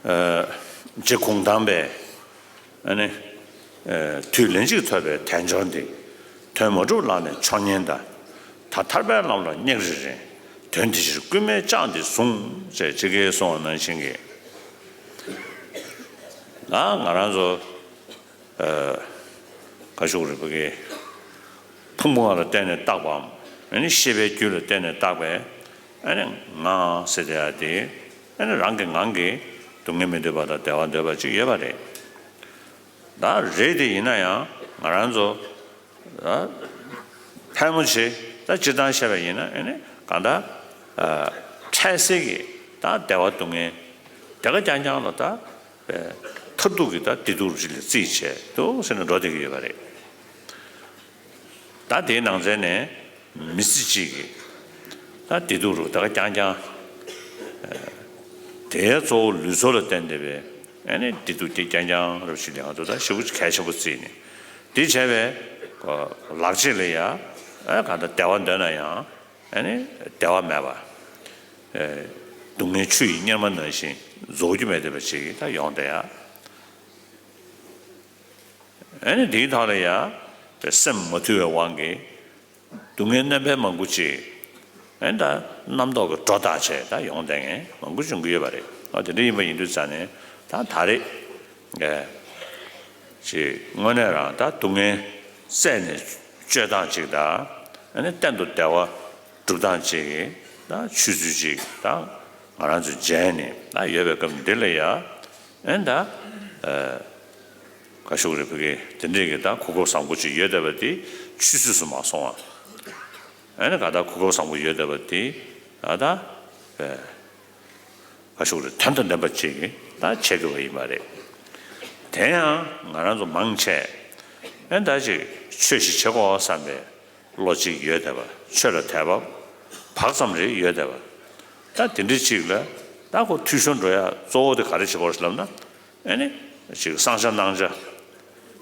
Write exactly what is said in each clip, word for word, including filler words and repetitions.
རྗེ་གུང་ཐང་པས་ཨ་ནི། དུས་ལན་གཅིག་ཐོབ་པའི་དལ་འབྱོར་འདི། དོན་མ་གྲུབ་ལག་ནས་འཕྱོག་ཉེན་དང་། ད་ཐར་པའི་ལམ་ལ་སྙེག་རེ་རེ། དོན་དེ་ཕྱིར་སྐུལ་མའི་ལྕག་འདི་བཟུང་། ཅེས་ཅིག་གིས་གསུངས་པ་ནང་བཞིན་གྱི། ད་ང་རང་ཚོ། ག་ཞུ་དགོས་རེད། ཕ་གི་ཕུང་པོ་ལྔ་ལ་བརྟེན་ནས་བཏགས་པའམ། ཨ་ནི་ཤེས་པའི་རྒྱུད་ལ་བརྟེན་ནས་བཏགས་པའི་ཨ་ནི་ངག་ཟེར་དེ་ཡ་དེ། ཨ་ནི་རང་གི་ངང་གིས་སྡུག་བསྔལ་མི་འདོད་པ་དང་བདེ་བ་འདོད་པ་ཅིག་ཡོད་པ་རེད། ད་རེད་དེ་ཡིན་ན་ཡང་ང་རང་ཚོ་ཕལ་མོ་ཆེ་ད་སྤྱིར་བཏང་བཤད་པ་ཡིན་ན། ཨ་ནི་གང་ལྟར་འཕྲལ་སེལ་གྱི་ད་བདེ་བ་སྡུག་བསྔལ་དེ་ག་རྐྱང་རྐྱང་ལ་ད། པའི་མཐར་ཐུག་གི་ད་བདེ་སྡུག་རུ་ཅིག་ལ་རྩིས་བྱས་འདུག་ཟེར་ནས་འགྲོ་བསྡད་ཀྱི་ཡོད་པ་རེད། ད་དེའི་ནང་ཚན་ནས་མི་ཚེ་གཅིག་གི་ད་བདེ་སྡུག་རུ་ད་ག་རྐྱང་རྐྱང་། དེའི་གཙོ་བོ་ལུས་ཚོར་ལ་བརྟེན་བསྡད་པའི་ཨ་ནི་བདེ་སྡུག་དེ་རྐྱང་རྐྱང་རུ་ཞིག་ལ་ང་ཚོ་ད་ཞེ་པོ་གལ་ཆེན་པོ་བརྩིས་ནས། དེ་བྱས་པའི་ལག་རྗེས་ལ་ཡ་ཨ་གང་ལྟར་བདེ་བ་འདོད་ན་ཡང་། ཨ་ནི་བདེ་བ་མེད་པ། ཨེ། སྡུག་བསྔལ་ཆུ་ཡི་གཉེར་མ་ནང་བཞིན་རྫོགས་རྒྱུ་མེད་བསྡད་པ་ཅིག་ད་ཡོང་བསྡད་ཡ། ཨ་ནི་འདིའི་ཐོག་ལ་ཡ། པའི་སེམས་མ་དུལ་བའི་དབང་གིས་སྡུག་བསྔལ་རྣམ་པ་མང་པོ་ཅིག་ཨ་ནི་ད་རྣམ་རྟོག་གི་སྒྲོ་བཏགས་བྱས་ད་ཡོང་བསྡད་མཁན་མང་པོ་བྱུང་གི་ཡོད་པ་རེད། ཨ་དེ་འདྲ་ཡིན་པ་ཡིན་དུས་ཙང་ནས་ད་ད་རེས། ཨེ། ཅིག་དངོས་གནས་རང་ད་སྡུག་བསྔལ་རྩད་ནས་གཅོད་སྟངས་ཅིག་དང་། ཨ་ནི་གཏན་དུ་བདེ་བ་སྒྲུབ་སྟངས་ཅིག་གི་ད་ཆོས་ཚུལ་ཅིག་ད་ང་རང་ཚོ་མཇལ་ནས་ད་ཡོད་པའི་སྐབས་འདི་ལ་ཡ། ཨ་ནི་ད། ཨ། ག་ཞུ་དགོས་རེད། ཕ་གི་དེ་འདྲས་ཀྱི་ད་གོ་སྐབས་བཟང་པོ་ཅིག་ཡོད་བསྡད་པ་དེ་ཆུད་ཟོས་སུ་མ་སོང་བ། ཨ་ནི་ག་ད་གོ་སྐབས་བཟང་པོ་ཡོད་བསྡད་པ་དེ་ད་ད། ཨ། ག་ཞུ་དགོས་རེད། དོན་དང་ལྡན་པ་ཅིག་ད་བྱེད་དགོས་པ་ཡིན་པ་རེད། དེ་ཡང་ང་རང་ཚོ་མང་ཆེ་ཨེ་ད་ཅིག་ཆོས་ཤིག་བྱེད་དགོས་བསམ་པའི་བློ་ཅིག་ཡོད་བསྡད་པ། ཆོས་ལ་དད་པ་བག་ཙམ་རེ་ཡོད་བསྡད་པ། ད་དེ་འདྲ་ཅིག་ལ་ད་ཁོ་འཐུས་ཤོར་འགྲོ་ཡ་གཙོ་བོ་དེ་ག་རེ་བྱེད་དགོས་རེད་ལབ་ན། ཨེ་ནི་ཅིག་བསང་བྱ་གནང་བྱ་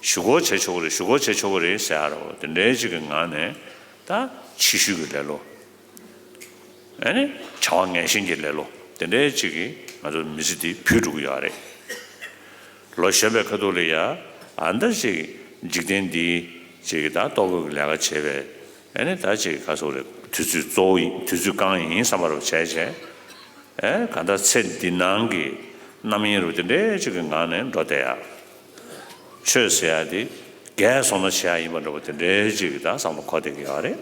ཞུ་སྒོ་བྱེད་ཆོག་གི་རེད། ཞུ་སྒོ་བྱེད་ཆོག་གི་རེད་ཟེར་ཡ་རོ། དེ་འདྲའི་ཅིག་གི་ངང་ནས་ད་ཕྱི་བཤོལ་གྱི་ལེ་ལོ། ཨ་ནི་བྱ་བ་ངན་ཞེན་གྱི་ལེ་ལོ་དེ་འདྲའི་ཅིག་གིས་ང་ཚོ་མི་ཚེ་འདི་བུད་འགྲོ་གི་ཡོད་རེད། ལོ་གཞོན་པའི་ཁ་ཐུག་ལ་ཡ་ཨ་ནི་ད་ཅིག་འཇིག་རྟེན་འདིའི་ཅིག་ད་ལྟོ་གོས་ཀྱི་ལས་ཀ་བྱེད་པའི་ཨ་ནི་ད་ཅིག་ག་ཟེར་རེད། དུས་ཚོད་གཙོ་བོ་ཡིན། དུས་ཚོད་རྐང་ཡིན་བསམ་པ་རུ་བྱས་བྱས། ཨེ་གང་ལྟར་ཚེ་འདི་ནང་གི་རྣམ་གཡེང་རུ་དེ་འདྲའི་ཅིག་གི་ངང་ནས་འགྲོ་བསྡད་ཡ། ཆོས་ཟེར་ཡ་དེ་རྒས་སོང་ན་བྱེད་ཡ་ཡིན་པ་འདྲ་པོ་དེ་འདྲའི་ཅིག་གི་ད་བསམ་བློ་འཁོར་བསྡད་ཀྱི་ཡོད་རེད།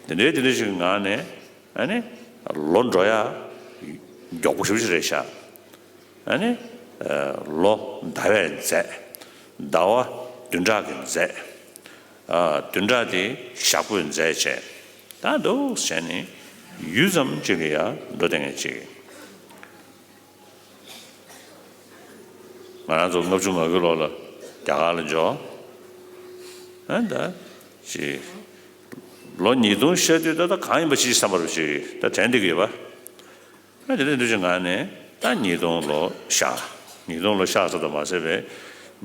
དེ་འདྲའི་དེ་འདྲའི་ཅིག་གི་ངང་ནས། ཨ་ནི་ལོ་འགྲོ་ཡ་མགྱོགས་པོ་ཞེ་པོ་ཅིག་རེད་ཤག་ཨ་ནི་ལོ་ཟླ་བས་འཛད། ཟླ་བ་བདུན་ཕྲག་གིས་འཛད། ཨ། བདུན་ཕྲག་དེ་ཞག་པོས་འཛད་བྱས། ད་འདུག་བྱས་ནས་ཡུད་ཙམ་ཅིག་ལ་ཡ་འགྲོ་བསྡད་མཁན་ཅིག་ང་རང་ཚོ་ལྔ་བཅུ་ང་དགུ་ལོ་ལ་རྒྱ་གར་ལ་འབྱོར། ཨ་ད་ཅིག་ལོ་ཉིས་སྟོང་བཤད་དུས་ད་ལྟ་གང་ཡིན་པ་ཅིག་བསམ་པ་རུ་ཅིག་ད་དྲན་བསྡད་ཀྱི་ཡོད་པ། ཨ་དེ་འདྲ་འདུག་ཅིག་ངང་ནས་ད་ཉིས་སྟོང་ལོ་ཤར། ཉིས་སྟོང་ལོ་ཤར་ཚར་དུ་མ་ཟད་པའི་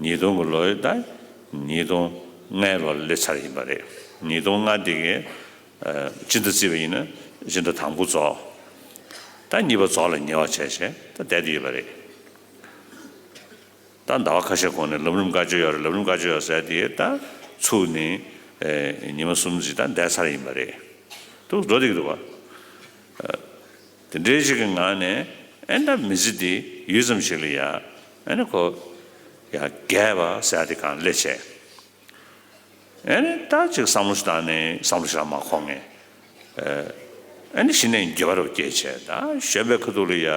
ཉིས་སྟོང་གི་ལོ་ད་ཉིས་སྟོང་ལྔའི་ལོ་སླེབས་ཚར་ཡིན་པ་རེད། ཉིས་སྟོང་ལྔ་འདི་གའི་སྤྱི་ཟླ་བརྩིས་པ་ཡིན་ན་སྤྱི་ཟླ་དང་པོ་རྫོགས། ད་གཉིས་པ་རྫོགས་ལ་ཉེ་བ་བྱས་བྱས་ད་བསྡད་དེ་ཡོད་པ་རེད། ད་ཟླ་བ་ཁ་ཤས་གོང་ནས་ལམ་རིམ་བཀའ་ཆོས་ཡོད་རེད། ལམ་རིམ་བཀའ་ཆོས་ཡོད་ཟེར་དེ་ད་ཚུགས་ནས་ཨེ་ཉི་མ་གསུམ་ཙམ་ད་བསྡད་ཚར་ཡིན་པ་རེད། འདུག་འགྲོ་བསྡད་ཀྱི་འདུག་བ། དེ་འདྲའི་ཞིག་གི་ངང་ནས་ཨེ་ད་མི་ཚེ་འདི་ཡུད་ཙམ་ཞིག་ལ་ཡ་ཨེ་ནི་ཁོ་ཡ་རྒས་པ་ཟེར་དེ་གང་སླེབས་བྱས། ཨེ་ནི་ད་ཅིག་བསམ་བློ་ཞིག་བཏང་ནས་བསམ་བློ་ཞིག་ལ་མ་འཁོར་ངེས། ཨེ་ནི་གཞི་ནས་འགྱོད་པ་རུ་སྐྱེས་བྱས། ད་གཞོན་པའི་ཁ་ཐུག་ལ་ཡ་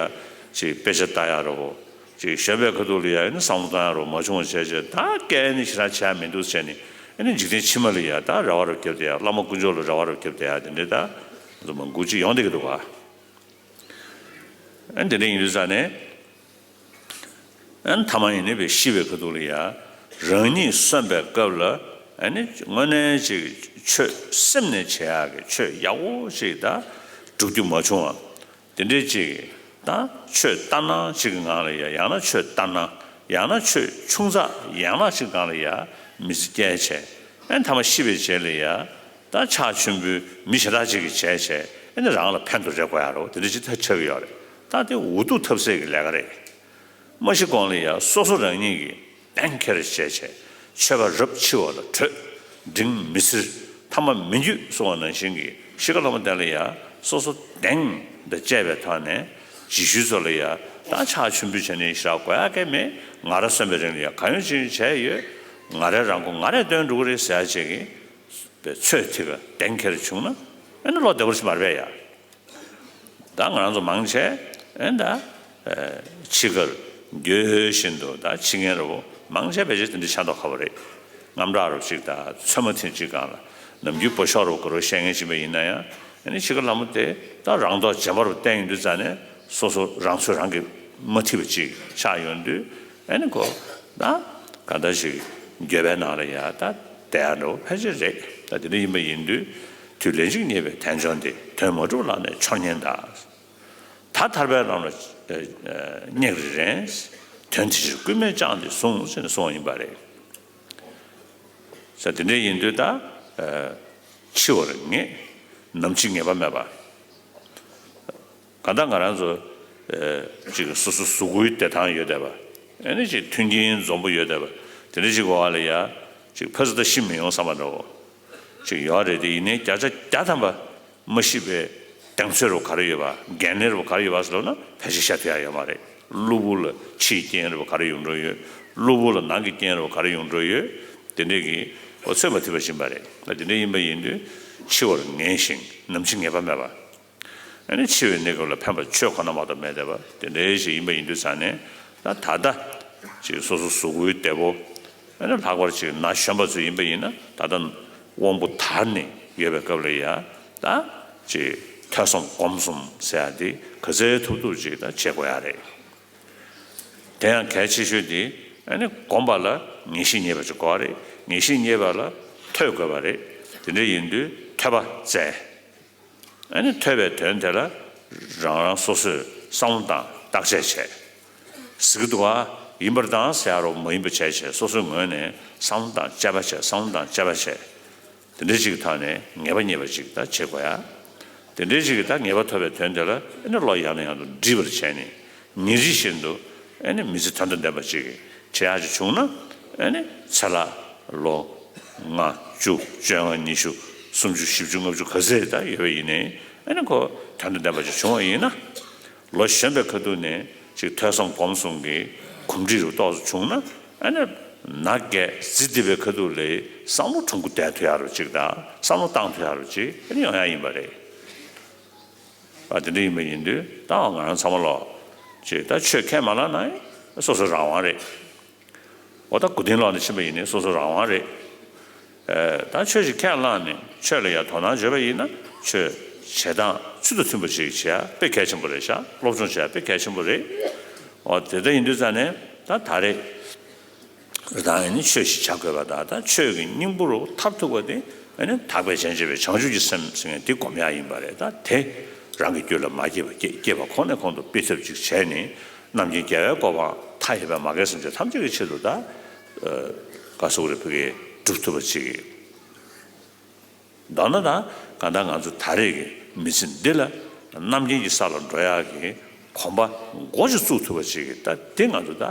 ཅིག་དཔེ་ཆ་ལྟ་ཡ་རུ། ཅིག་གཞོན་པའི་ཁ་ཐུག་ལ་ཡ་ཨེ་ནི་བསམ་བློ་བཏང་ཡ་རུ་མ་བྱུང་བ་བྱས་བྱས། ད་སྐད་ནི་ཞེ་དྲག་བྱས་མི་འདུག་བྱས་ནས། ཨེ་ནི་འཇིག་རྟེན་ཕྱི་མ་ལ་ཡ་ད་རེ་བ་རུ་བརྒྱབ་བསྡད་ཡ། བླ་མ་དཀོན་མཆོག་ལ་རེ་བ་རུ་བརྒྱབ་བསྡད་ཡ། དེ་འདྲའི་ད་ང་ཚོ་མང་པོ་ཅིག་ཡོང་བསྡད་ཀྱི་འདུག་བ། ཨེ་དེ་འདྲ་ཡིན་དུས་ཙང་ནས། ཨ་ནི་ཐ་མ་ཡིན་ནི་བའི་ཤི་བའི་ཁ་ཐུག་ལ་ཡ་རང་ཉིད་གསོན་པའི་སྐབས་ལ་ཨ་ནི་དངོས་གནས་ཅིག་ཆོས་སེམས་ནས་བྱེད་ཡག་གི་ཆོས་ཡག་པོ་ཅིག་ད་སྒྲུབ་རྒྱུ་མ་བྱུང་བ། དེ་འདྲའི་ཅིག་ད་ཆོས་ལྟར་སྣང་ཅིག་གི་ངང་ལ་ཡ། ཡང་ན་ཆོས་ལྟར་སྣང་། ཡང་ན་ཆོས་ཆུང་ཙག་ཡང་ན་ཅིག་སྒང་ལ་ཡ་མི་ཚེ་སྐྱེལ་བྱས། ཨ་ནི་ཐ་མ་ཤི་བའི་རྗེས་ལ་ཡ་ད་ཕྱག་མཆོད་འབུལ་མི་གཞན་དག་ཅིག་གིས་བྱས་བྱས། ཨ་ནི་རང་ལ་ཕན་དུ་རེ་དགོས་ཡ་རོ། དེ་འདྲ་ཅིག་ད་ཆགས་ཀྱི་ཡོད་རེད། ད་དེ་འུ་སྡུག་ཐབས་ཟད་ཀྱི་ལས་ཀ་རེད། མ་ཤི་གོང་ལ་ཡ་སོ་སོ་རང་ཉིད་ཀྱིས་གདེང་འཁེལ་བྱས་བྱས། ཆོས་པ་རབ་འཆི་བ་ལ་བྲོས། འབྲིང་མི་ཚེར་ཐ་མ་མི་འགྱུར་གསུང་བ་ནང་བཞིན་གྱི་ཤི་ཁ་ལྷ་མོ་བསྟན་ལ་ཡ་སོ་སོ་གདེང་དང་བཅས་པའི་ཐོག་ནས་རྗེས་ཤུལ་ཚོ་ལ་ཡ་ད་ཕྱག་མཆོད་འབུལ་བྱས་ནས་ཞེ་དྲག་དགོས་ཡ་གང་མེད། ང་རང་གསོན་པའི་རིང་ལ་ཡ་གང་ཡོད་ཅི་ཡོད་བྱས་ཡོད། ང་རང་རང་མགོ་ང་རང་བཏོན་འགྲོ་གི་རེད་ཟེར་ཡ་ཅིག་གི་པའི་ཚོད་ཐིག་ག་གདེང་འཁེལ་བྱུང་ན་ཨེ་ནི་བློ་བདེ་པོ་ཞིག་མ་རེད་པས་ཡ། ད་ང་རང་ཚོ་མང་ཆེ་ཨེ་ད་ཨེ་འཆི་ཁར་འགྱོད་བཞིན་དུ་ད་འཆི་མཁན་རེ་བོ་མང་ཆེ་ཕལ་ཆེར་དེ་འདྲ་ཆགས་མདོག་ཁ་པོ་རེད། དངངས་སྐྲག་རེ་བོ་ཅིག་དང་ཚོད་མ་ཐིག་ཅིག་སྒང་ལ་ནམ་རྒྱུན་སྦོ་ཤོག་རེ་བོ་ག་རེ་བཤད་མཁན་ཅིག་ཡིན་ན་ཡང་ཨེ་ནི་འཆི་ཁ་ལྷ་མོ་དེ་ད་རང་མདོག་རྗེན་པ་རེ་བོ་བསྟན་ཡོང་དུས་ཙ་ནས་སོ་སོ་རང་ཚོད་རང་གིས་མ་ཐིག་པ་ཅིག་ཆགས་ཡོང་དུས་ཨེ་ནི་ཁོ་ད་ག་འདྲ་ཞིག་འགྱོད་པའི་ནང་ལ་ཡ་ད་བསྡད་ཡ་འདྲ་བོ་ཕལ་ཆེར་རེད། ད་དེ་འདྲ་ཡིན་པ་ཡིན་དུས། དུས་ལན་གཅིག་རྙེད་པའི་དལ་འབྱོར་འདི། དོན་མ་གྲུབ་ལག་ནས་འཆོར་ཉེན་གདའ། ད་ཐར་པའི་ལམ་ལ་སྙེག་རེ་རན། དོན་དེ་ཕྱིར་སྐུལ་མས་བསྐྱངས་ཏེ་ཟུངས་ཟེར་ནས་གསུངས་པ་ཡིན་པ་རེད། ས་དེ་འདྲ་ཡིན་དུས་ད་འཆི་བར་ངེས། ནམ་འཆི་ངེས་པ་མེད་པ། གང་ལྟར་ང་རང་ཚོ་ཅིག་སོ་སོ་གཟུགས་པོའི་བདེ་ཐང་ཡོད་བསྡད་པ། ཨེ་ནི་ཅིག་མཐུན་རྐྱེན་འཛོམས་པོ་ཡོད་བསྡད་པ། དེ་འདྲ་ཅིག་གི་འོག་ལ་ཡ་ཅིག་ཕ་ཟི་ད་ཤི་མི་ཡོང་བསམ་པ་འདྲ་བོ་ཅིག་ཡོད་རེད། དེ་ཡིན་ནའི་བརྒྱ་ཆ་བརྒྱ་ཐམ་པ་མ་ཤི་བའི་གདེང་ཚོད་རུ་ག་རེ་ཡོད་པ། འགན་ལེན་རུ་ག་རེ་ཡོད་པ་ཟེར་ལབ་ན་ཕལ་ཆེར་བཤད་ཐུབ་ཡ་ཡོད་མ་རེད། གློ་བུར་ལ་ཕྱིའི་རྐྱེན་རུ་ག་རེ་ཡོང་འགྲོ་ཡོད། གློ་བུར་ལ་ནང་གི་རྐྱེན་རུ་ག་རེ་ཡོང་འགྲོ་ཡོད། དེ་འདྲས་ཀྱི་འོ་ཚོད་མ་ཐིག་པ་ཞིག་ཡིན་པ་རེད། ད་དེ་འདྲས་ཡིན་པ་ཡིན་དུས་འཆི་བར་ངེས་ཤིང་ནམ་འཆི་ངེས་པ་མེད་པ། ཨ་ནི་འཆི་བའི་གནས་སྐབས་ལ་ཕན་པ་ཆོས་ཁོ་ན་མ་གཏོགས་མེད་བསྡད་པ་དེ་འདྲའི་ཞིག་ཡིན་པ་ཡིན་དུས་ཙང་ནས། ད་ད་ལྟ་ཅིག་སོ་སོ་གཟུགས་པོའི་བདེ་པོ། ཨ་ནི་ལྷག་པར་ཅིག་ན་གཞོན་པ་ཚོ་ཡིན་པ་ཡིན་ན་ད་ལྟ་དབང་པོ་དར་ནས་ཡོད་པའི་སྐབས་ལ་ཡ་ད་ཅིག་ཐོས་བསམ་སྒོམ་གསུམ་ཟེར་ཡ་འདི་ག་ཚོད་ཐུབ་ཐུབ་ཅིག་ད་བྱེད་དགོས་ཡ་རེད། དེ་ཡང་གལ་ཆེ་ཤོས་དེ་ཨ་ནི་སྒོམ་པ་ལ་ངེས་ཤེས་རྙེད་པ་ཅིག་དགོས་པ་རེད། ངེས་ཤེས་རྙེད་པ་ལ་ཐོས་དགོས་པ་རེད། དེ་འདྲ་ཡིན་དུས་ཐོས་པ་བཙལ། ཨ་ནི་ཐོས་པའི་དོན་དེ་ལ་རང་རང་སོ་སོས་བསམ་བློ་བཏང་བརྟག་དཔྱད་བྱས། ཟེར་གི་འདུག་བ། ཡིན་པར་བཏང་ཟེར་ཡ་རོ་མ་ཡིན་པ་བྱས་བྱས་སོ་སོའི་ངོས་ནས་བསམ་བློ་བཏང་དཔྱད་པ་བྱས། བསམ་བློ་བཏང་དཔྱད་པ་བྱས། དེ་འདྲ་ཅིག་གི་ཐོག་ནས་ངེས་པ་རྙེད་པ་ཅིག་ད་བྱེད་དགོས་ཡ། དེ་འདྲ་ཅིག་གི་ད་ངེས་པ་ཐོབ་པའི་དོན་དེ་ལ་ཨ་ནི་བློ་ཡང་ནས་ཡང་དུ་འདྲིས་པར་བྱས་ནས་ཉིན་རེ་བཞིན་དུ་ཨ་ནི་མི་ཚེ་དོན་དང་ལྡན་པ་ཅིག་བྱེད་ཡ་ཅིག་བྱུང་ན་ཨ་ནི་ཚེ་ལ་ལོ་ལྔ་བཅུ་བཅོ་ལྔ་ཉི་ཤུ་སུམ་ཅུ་བཞི་བཅུ་ལྔ་བཅུ་ག་ཚད་ད་ཡོད་པ་ཡིན་ནའི་ཨ་ནི་ཁོ་དོན་དང་ལྡན་པ་ཅིག་བྱུང་བ་ཡིན་ན། ལོ་གཞོན་པའི་ཁ་ཐུག་ནས་ཅིག་ཐོས་བསམ་སྒོམ་གསུམ་གྱི་གོམས་འདྲིས་རུ་ཏོག་ཙམ་བྱུང་ན་ཨ་ནི་ན་རྒས་ཟི་ལྡི་བའི་ཁ་ཐུག་ལ་བསམ་བློ་གྲུང་པོ་བསྡད་ཐུབ་ཡ་རུ་ཅིག་དང་བསམ་བློ་བཏང་ཐུབ་ཡ་རུ་ཅིག་ཨ་ནི་ཡོང་ཡ་ཡིན་པ་རེད། ཨ་དེ་འདྲ་ཡིན་པ་ཡིན་དུས་ད་ང་རང་ཚང་མ་ལོ་ཅིག་ད་ཆོས་ཁས་མ་བླངས་ན་སོ་སོ་རང་དབང་རེད། འོ་ད་སྐུ་རྟེན་ལོག་ནས་ཕྱིན་པ་ཡིན་ནའི་སོ་སོ་རང་དབང་རེད། ཨེ་ད་ཆོས་ཤིག་ཁས་བླངས་ནས་ཆོས་ལ་ཡང་དོ་སྣང་བྱས་པ་ཡིན་ན་ཆོས་བྱེད་སྟངས་ཚུལ་དང་མཐུན་པ་ཞིག་བྱེད་ཡ་དཔེ་གལ་ཆེན་པོ་རེད་ཤག་སློབ་སྦྱོང་བྱེད་ཡ་དཔེ་གལ་ཆེན་པོ་རེད། འོ་དེ་ལྟར་ཡིན་དུས་ཙང་ནས་ད་ད་རེས་རང་ཡིན་ནི་ཆོས་ཤིག་བྱ་དགོས་པ་དང་ད་ཆོས་ཀྱི་སྙིང་པོ་རུ་ཐར་ཐུབ་པ་དེ་ཨ་ནི་དག་པའི་རྗེས་འཇུག་པའི་བྱང་ཆུབ་ཀྱི་སེམས་ཟེར་མཁན་དེ་སྒོམ་ཡ་ཡིན་པ་རེད། ད་དེ་རང་གི་རྒྱུད་ལ་མ་སྐྱེས་པ་སྐྱེ་སྐྱེས་པ་ཁོང་ནས་ཁོང་དུ་སྤེལ་ཐབས་ཅིག་བྱས་ནས། རྣམ་མཁྱེན་རྒྱལ་བའི་གོ་འཕང་མཐའ་ཡས་པའི་མ་རྒན་སེམས་ཅན་ཐམས་ཅད་ཀྱི་ཆེད་དུ་ད་ཨ་ག་སོགས་རེ་ཕུལ་གྱི་སྒྲུབ་ཐུབ་པ་ཅིག་གིས། མདོར་ན་ད་གང་ལྟར་ང་ཚོ་ད་རེས་ཀྱི་མི་ཚེ་འདི་ལ་རྣམ་མཁྱེན་གྱི་ས་ལ་འགྲོ་ཡག་གི་གོམ་པ་འགོ་ཅིག་བཙུགས་ཐུབ་པ་ཅིག་གིས་ད་དེ་ང་ཚོ་ད་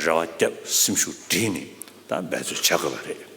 རེ་བ་བརྒྱབ་སེམས་ཤུགས་བསྒྲིལ་ནས་ད་འབད་རྩོལ་བྱ་དགོས་པ་རེད།